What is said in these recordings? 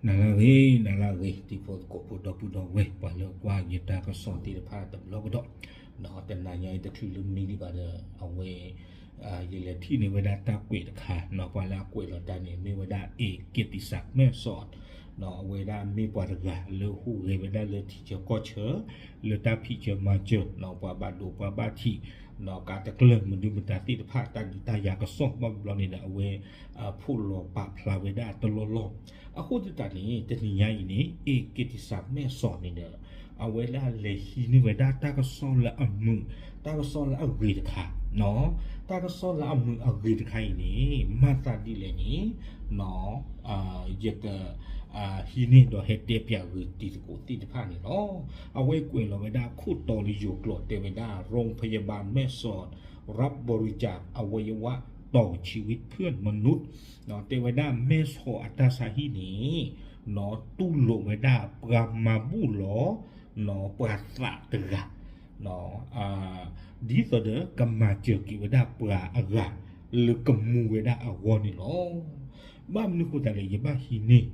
နၤလၢအဂ့ၤ, နၤလၢအဂ့ၤ, တံၤဖိသကိးဖိဒီပုၢ်ဒီဝဲၢ် ပှၤလၢကွၢ်ယတၢ်ကစီၣ်သ့ၣ်တဖၣ်တဘျီကဒီး, ဒီးတနၤညါအံၤတချုးလၢမံဒံးဘၣ်ဒီး အဝဲ ယလဲၤထံၣ်န့ၢ်ဝဲဒၣ်တၢ်ကွဲးတခါ, ပှၤလၢအကွဲးလီၤတၢ်န့ၣ် မ့ၢ်ဝဲဒၣ် A Kittisak မဲၢ်စီး, အဝဲဒၣ်မ့ၢ်ပှၤတဂၤလၢဟူးဂဲၤဝဲဒၣ်လၢထံဆၢကီၢ်ဆၢ လၢတၢ်ဖံးစၢၤမၤစၢၤ ပှၤဘၣ်ဒိပှၤဘၣ်ထံး ကးတကျၢၢ်မနုၤမတၤသ့ၣ်တဖၣ် တၢ်ဒုးတၢ်ယၤကစီၣ်ဘၣ်ဘျီန့ၣ်ဒီး အဝဲ ဖိးလီၤပာ်ဖျါဝဲဒၣ်တလီၢ်လီၢ်. အဃိသတးန့ၣ် တနံၤညါအံၤန့ၣ် A Kittisak မဲၢ်စီးန့ၣ်ဒီး အဝဲဒၣ်လဲၤဟံးန့ၢ်ဝဲဒၣ်တၢ်ကစီၣ်လၢအမုာ်, တၢ်ကစီၣ်လၢအဂ့ၤတခါ, တၢ်ကစီၣ်လၢအမုာ်အဂ့ၤတခါအံၤန့ၣ် မၤသးဒ်လဲၣ်န့ၣ် ယက ဟံးန့ၢ်ဒီးဟဲတဲပၠးဂ့ၤတံၤသကိးသ့ၣ်တဖၣ်န့ၣ်လီၤ. အဝဲကွဲးလီၤဝဲဒၣ်ခိၣ်တီလၢယိၤကျိာ်တဲဝဲဒၣ် โรงพยาบาลแม่สอด รับบริจาคอวัยวะต่อชีวิตเพื่อนมนุษย์ တဲဝဲဒၣ်မဲၢ်ဆီးအတၢ်ဆါဟံၣ်န့ၣ် တူၢ်လိာ်ဝဲဒၣ်ပှၤမၤဘူၣ်လီၤ ပှၤသးတဂၤ ဒ်သိးဒီးကမၤစၢၤက့ၤဝဲဒၣ်ပှၤအဂၤ လၢကမူဝဲဒၣ်အဂီၢ်န့ၣ်လီၤ. ဘၣ်မနုၤဃိသတးလဲၣ် ယဘၣ်ဟံးန့ၢ်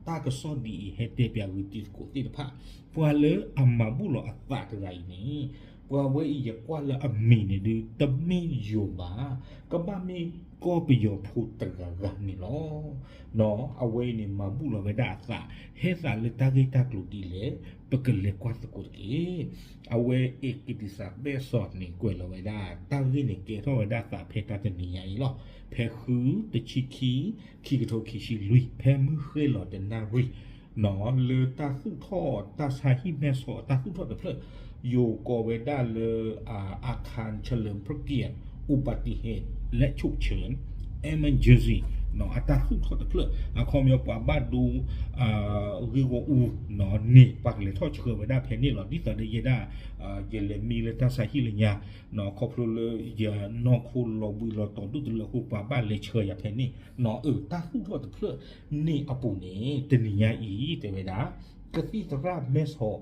တၢ်ကစီၣ်ဒ်အံၤ ဟဲတဲပၠးဂ့ၤတံၤသကိးသ့ၣ်တဖၣ်, ပှၤလၢအမၤဘူၣ်လီၤအသးတဂၤအံၤန့ၣ် ပှၤဝဲအံၤယကွၢ်လၢအမံၤန့ၣ်ဒုး တမ့ၢ်ယိၤဘၣ်, ကဘၣ်မ့ၢ်ကီၢ်ပယီၤဖိတဂၤဂၤန့ၣ်လီၤ. အဝဲအံၤန့ၣ် မၤဘူၣ်လီၤဝဲဒၣ်အသး ဟဲသးလၢတၢ်ဂ့ၢ်တၢ်ကျိၤဒ်လဲၣ် ပကလဲၤကွၢ်သကိးတက့ၢ်. အဝဲ A Kittisak မဲၢ်စီးန့ၣ် ကွဲးလီၤဝဲဒၣ် တၢ်ဂ့ၢ်န့ၣ် ကဲထီၣ်ဝဲဒၣ်သးဖဲတၢ်တနံၤညါအံၤလီၤ. ဖဲဃု တဆံခံ ခံကထိခံဆံလွံၢ် ဖဲမုၢ်ဃ့ၢ်လီၤတနၣ်ရံၣ် လၢတၢ်သူၣ်ထီၣ်တၢ်ဆါဟံၣ်မဲၢ်ဆီးအတၢ်သူၣ်ထီၣ်တဖျၢၣ် ယိၤကိးဝဲဒၣ်လၢ อาคารเฉลิมพระเกียรติอุบัติเหตุและฉุกเฉิน emergency အတၢ်သူၣ်ထီၣ်တဖျၢၣ် အခီပညီပှၤဘၣ်ဒိ ဂ့ၢ်ဂီၢ်အူန့ၣ် ပှၤကလဲၤထီၣ်ဆှၢဝဲဒၣ်ဖဲန့ၣ်လီၤ. ဒ်သိးဒီးယဲဒၣ် ယလဲၤမံလၢတၢ်ဆါဟံၣ်လၢညါ ခီဖျိလၢယနီၢ်ခိလီၤဘှံးလီၤတီၤဒိၣ်တလၢအဃိ ပှၤဘၣ်လဲၤဆှၢယၤဖဲန့ၣ် အတၢ်သူၣ်ထီၣ်တဖျၢၣ်န့ၣ်အပူၤန့ၣ် တနံၤညါအံၤ တဲဝဲဒၣ် ကသံၣ်သရၣ်မဲၢ်ဆီး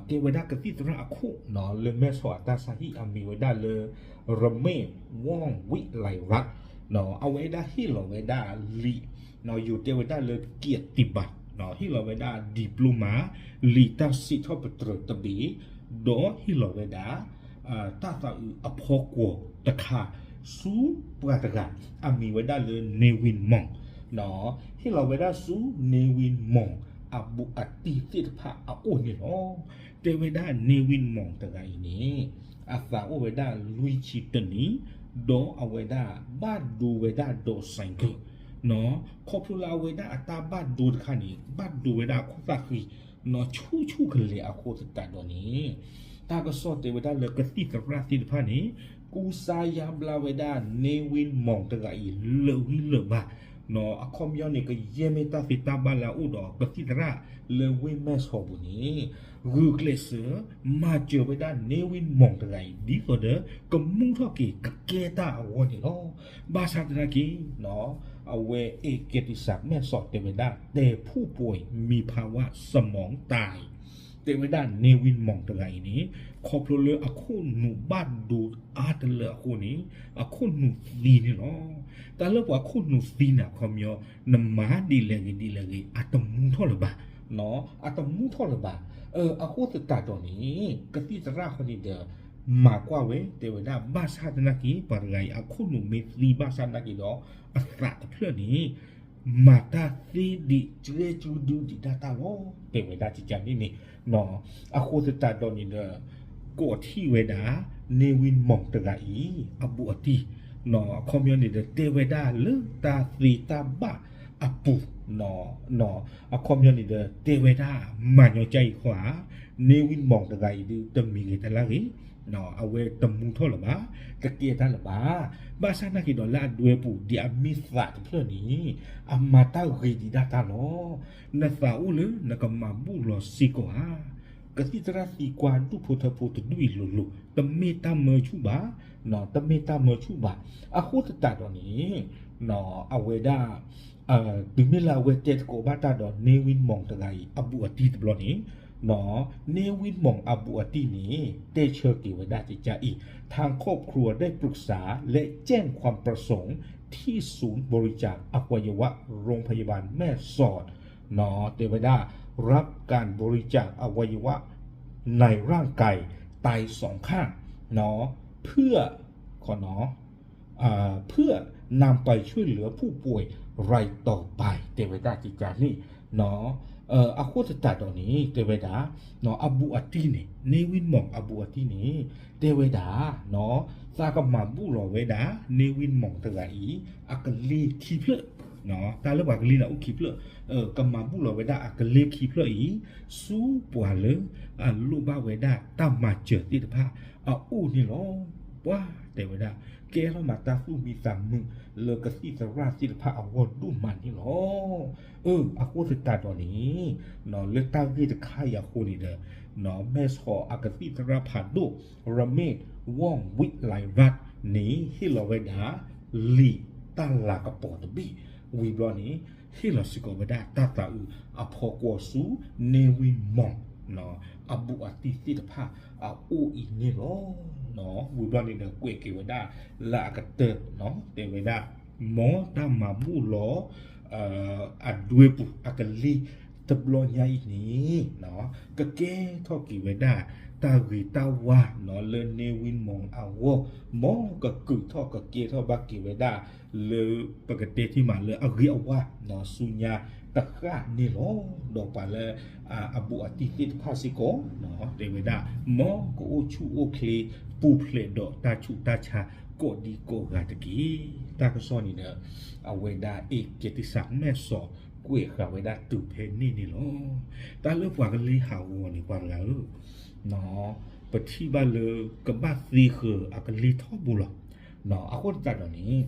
ကဲဝဲဒၣ်ကသံၣ်သရၣ်အခိၣ် လၢမဲၢ်ဆီးအတၢ်ဆါဟံၣ်အမံၤဝဲဒၣ်လၢ ရမ့ၣ် ဝီၣ်ဝံးလံရၣ် အဝဲဒၣ်ဟ့ၣ်လီၤဝဲဒၣ်လံာ် ယိၤတဲဝဲဒၣ်လၢ ကံၣ်တံဘၣ် ဟ့ၣ်လီၤဝဲဒၣ် diploma လံာ်တၢ်စံးထီၣ်ပတြၢၤတဘ့ၣ် ဒီးဟ့ၣ်လီၤဝဲဒၣ် တၢ်သးအုးအဖီကွီၤတခါ ဆူပှၤတဂၤ အမံၤဝဲဒၣ်လၢ Nevin Mong ဟ့ၣ်လီၤဝဲဒၣ်ဆူ Nevin Mong အဘူးအတံၢ်သ့ၣ်တဖၣ်အအိၣ်န့ၣ်လီၤ. တဲဝဲဒၣ် Nevin Mong တဂၤအံၤန့ၣ် အသးအိၣ်ဝဲဒၣ်လွံၢ်ဆံတနံၣ် ဒီးအဝဲဒၣ်ဘၣ်ဒိဝဲဒၣ်ဒီး ဆိုင်ကယ် ခီဖျိလၢအဝဲဒၣ်အတၢ်ဘၣ်ဒိတခါန့ၣ် ဘၣ်ဒိဝဲဒၣ်အခိၣ်သၣ်ဃံ ဆူၣ်ဆူၣ်ကလဲာ်အဃိသတးဒီးန့ၣ် တၢ်ကစီၣ်တဲဝဲဒၣ်လၢကသံၣ်သရၣ်သ့ၣ်တဖၣ်န့ၣ် ကူစါယါဘျါဝဲဒၣ် Nevin Mong တဂၤအံၤ လၢာ်ဂံၢ်လၢာ်ဘါ အခီပညီန့ၣ် ကယဲၢ်မ့ၢ်တၢ်သ့တၢ်ဘၣ်လၢအအိၣ်ဒီးကသံၣ်သရၣ်လၢဝ့ၢ်မဲၢ်ဆီးပူၤန့ၣ် ဂုာ်ကျဲးစၢး မၤစၢၤဝဲဒၣ် Nevin Mong တဂၤအံၤ ဒ်သိးဒီး ကမူထီၣ်က့ၤကကဲတၢ်အဂီၢ်န့ၣ်လီၤ. ဘၣ်ဆၣ်သနာ်က့ အဝဲ A Kittisak မဲၢ်ဆီးတဲဝဲဒၣ် แต่ผู้ป่วยมีภาวะสมองตาย တဲဝဲဒၣ် Nevin Mong တဂၤအံၤန့ၣ် ခီဖျိလၢအခိၣ်နူာ်ဘၣ်ဒိအါတလၢအဃိန့ၣ် အခိၣ်နူာ်သံန့ၣ်လီၤ. တၢ်လၢပှၤခိၣ်နူာ်သံန့ၣ် အခီပညီ နမၤဒ်လဲၣ်ဂ့ၤဒ်လဲၣ်ဂ့ၤ အတမူထီၣ်လၢၤဘၣ် အတမူထီၣ်လၢၤဘၣ်. အဃိသတးဒီးန့ၣ် ကသံၣ်သရၣ်ဃီန့ၣ်ဒီး မၤကွၢ်ဝဲ တဲဝဲဒၣ် ဘၣ်ဆၣ်သနာ်က့ ပှၤတဂၤအံၤ အခိၣ်နူာ်မ့ၢ်သံဘၣ်ဆၣ်သနာ်က့ဒီး အသးတဖျၢၣ်န့ၣ် မၤတၢ်သ့ဒံးကဲကၠူဒုဒံးဒၣ်တၢ်လီၤ တဲဝဲဒၣ်ကကန့ၣ်န့ၣ် အဃိသတးဒီးန့ၣ်ဒီး ကိးထီၣ်ဝဲဒၣ် Nevin Mong တဂၤအံၤ အဘူးအတံၢ် အခီပညီန့ၣ်ဒီး တဲဝဲဒၣ်လၢတၢ်သ့တၢ်ဘၣ်အပူၤ အခီပညီန့ၣ်ဒီး တဲဝဲဒၣ် မၤညီကါအံၤဃီဧါ Nevin Mong တဂၤအံၤဒုး တမံၤဂ့ၤတလါဂ့ၤ အဝဲတမူထီၣ်လၢၤဘၣ်, တကဲတၢ်လၢၤဘၣ်. ဘၣ်ဆၣ်သနာ်က့ဒီး လၢအဒွဲပူၤ ဒ်အမ့ၢ်သးတဖျၢၣ်န့ၣ် အမၤတၢ်ဂ့ၤဒံးဒၣ်တၢ်လီၤ. နသးအိၣ်လၢနကမၤဘူၣ်လီၤစ့ၢ်ကီးဧါ. ကသံၣ်သရၣ်သံကွၢ်ဒူၣ်ဖိထၢဖိတဒူၣ်အံၤလိၤလိၤ, တမ့ၢ်တၢ်မၢဆူၣ်ဘၣ်, တမ့ၢ်တၢ်မၢဆူၣ်ဘၣ်. အဃိသတးဒီးန့ၣ် အဝဲဒၣ် တုၤမ့ၢ်လၢအဝဲတဲသကိးဘၣ်တၢ်ဒီး Nevin Mong တဂၤအံၤ အဘူးအတံၢ်တဘျီန့ၣ် Nevin Mong အဘူးအတံၢ်န့ၣ် တဲဆၢက့ၤဝဲဒၣ်ကကါအံၤ ทางครอบครัวได้ปรึกษาและแจ้งความประสงค์ที่ศูนย์บริจาคอวัยวะโรงพยาบาลแม่สอด တဲဝဲဒၣ် รับการบริจาคอวัยวะในร่างกาย ไตสองข้าง เพื่อ เพื่อ นำไปช่วยเหลือผู้ป่วยรายต่อไป တဲဝဲဒၣ်ကကန့ၣ် အဃိသတးဒီးန့ၣ် တဲဝဲဒၣ် အဘူးအတံၢ်န့ၣ် နေဝင်းမောင် အဘူးအတံၢ်န့ၣ် တဲဝဲဒၣ် သးကမၤဘူၣ်လီၤဝဲဒၣ် နေဝင်းမောင် တဂၤအံၤ အကလ့ခံဖျၢၣ် တၢ်လၢပှၤကလ့န့ၣ်အိၣ်ခံဖျၢၣ် ကမၤဘူၣ်လီၤဝဲဒၣ်အကလ့ခံဖျၢၣ်အံၤ ဆူပှၤလၢအလိၣ်ဘၣ်ဝဲဒၣ်တၢ်မၤစၢၤသ့ၣ်တဖၣ်အအိၣ်န့ၣ်လီၤ. ပှၤတဲဝဲဒၣ် ကဲထီၣ်မၤတၢ်သူၣ်မံသးမုာ်လၢကသံၣ်သရၣ်သ့ၣ်တဖၣ်အဂီၢ်ဒိၣ်မးန့ၣ်လီၤ. အဃိသတးဒီးန့ၣ် လၢတၢ်ဂ့ၢ်တခါအံၤအဃိန့ၣ်ဒီး မဲဆီးအကသံၣ်သရၣ်ဖးဒိၣ် ရမ့ၣ်ဝီၣ်ဝံးလံရၣ်န့ၣ် ဟ့ၣ်လီၤဝဲဒၣ် လံာ်တၢ်လၤကပီၤတဘ့ၣ် ဝံၤဘျီန့ၣ် ဟ့ၣ်လီၤစ့ၢ်ကီးဝဲဒၣ်တၢ်သးအုးအဖီကွီၢ်ဆူ နေဝင်းမောင် အဘူးအတံၢ်သ့ၣ်တဖၣ်အအိၣ်အံၤန့ၣ်လီၤ. ဝံၤဘျီန့ၣ်ဒီးကွဲးက့ၤဝဲဒၣ်လၢအကတၢၢ် တဲဝဲဒၣ် မ်တၢ်မၤဘူၣ်လီၤ အဒွဲပူၤအကလ့တဘျီညါအံၤန့ၣ် ကကဲထီၣ်က့ၤဝဲဒၣ်တၢ်ဂ့ၤတၢ်ဝါလၢ နေဝင်းမောင် အဂီၢ် မ်ကကုာ်ထီၣ်ကကဲထီၣ်ဘၣ်က့ၤဝဲဒၣ် လၢပကတဲတ့ၢ်မးလၢအဂ့ၤအဝါ ဆူညါတဃၣ်န့ၣ်လီၤ. ဒီးပှၤလၢအဘူးအတံၢ်သ့ၣ်တဖၣ်စ့ၢ်ကီး တဲဝဲဒၣ် မ်ကအိၣ်ဆူၣ်အိၣ်ချ့ ပူၤဖျဲးဒီးတၢ်ဆူးတၢ်ဆါကိးဒံကိးဂၤတက့ၢ်. တၢ်ကစီၣ်န့ၣ်ဒီး အဝဲဒၣ်အ့ကဲတံစး မဲဆီးကွဲးဃာ်ဝဲဒၣ်တုၤဖဲန့ၣ်န့ၣ်လီၤ. တၢ်လၢပှၤကလ့ဟးဂီၤန့ၣ် ပှၤတဂၤဧၢ ပထံၣ်ဘၣ်လၢကဘၣ်သ့ဃၢၤအကလ့ထီဘိလီၤ. အဃိသတးဒီးန့ၣ်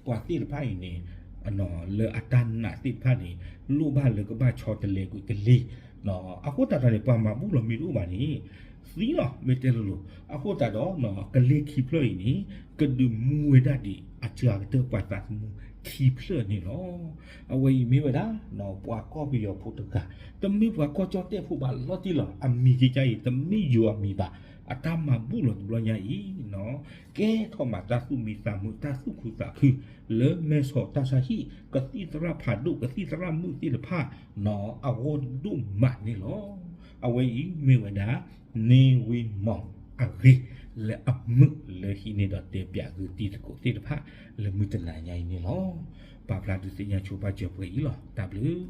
ပှၤသ့ၣ်တဖၣ်အံၤန့ၣ် လၢအတၢ်နာ်သ့ၣ်တဖၣ်န့ၣ် လိၣ်ဘၣ်လၢကဘၣ်ဆီတလဲကွံာ်ကလ့ အဃိသတးဒီးန့ၣ် ပှၤမၤဘူၣ်လီၤမ့ၢ်တအိၣ်ဘၣ်န့ၣ် သံလီၤ မ့ၢ်တဲလိၤလိၤ. အဃိသတးဒီး ကလ့ခံဖျၢၣ်အံၤန့ၣ် ကဒုးမူဝဲဒၣ်ဒံးအစှၤကတၢၢ်ပှၤသးသမူခံဖျၢၣ်န့ၣ်လီၤ. အဝဲအံၤမ့ၢ်ဝဲဒၣ် ပှၤကီၢ်ပယီၤဖိတဂၤ တမ့ၢ်ပှၤကီၢ်ကၠီၣ်တဲၣ်ဖိဘၣ်လီၤတံၢ်လီၤ. အမံၤကကါအံၤ တမ့ၢ်ယိၤအမံၤဘၣ်. အတၢ်မၤဘူၣ်လီၤတဘျီညါအံၤ ကဲထီၣ်မးတၢ်သူၣ်မံသးမုာ် တၢ်သူၣ်ခုသးခု လၢမဲဆီးတၢ်ဆါဟံၣ် ကသံၣ်သရၣ်ဖးဒိၣ် ကသံၣ်သရၣ်မုၣ်သ့ၣ်တဖၣ် အဂီၢ်ဒိၣ်မးန့ၣ်လီၤ. အဝဲအံၤမ့ၢ်ဝဲဒၣ် နေဝင်းမောင် အဂ့ၢ်လၢအမုာ်လၢဟံးန့ၢ်ဒီးတဲပၠးဂုာ်တံၤသကိး သ့ၣ်တဖၣ်လၢမုၢ်တနၤညါအံၤန့ၣ်လီၤ. ပာ်ဖျါဒုးသ့ၣ်ညါဆိပာ်စၢၤပှဲၤအံၤလီၤ. တၢ်ဘျုး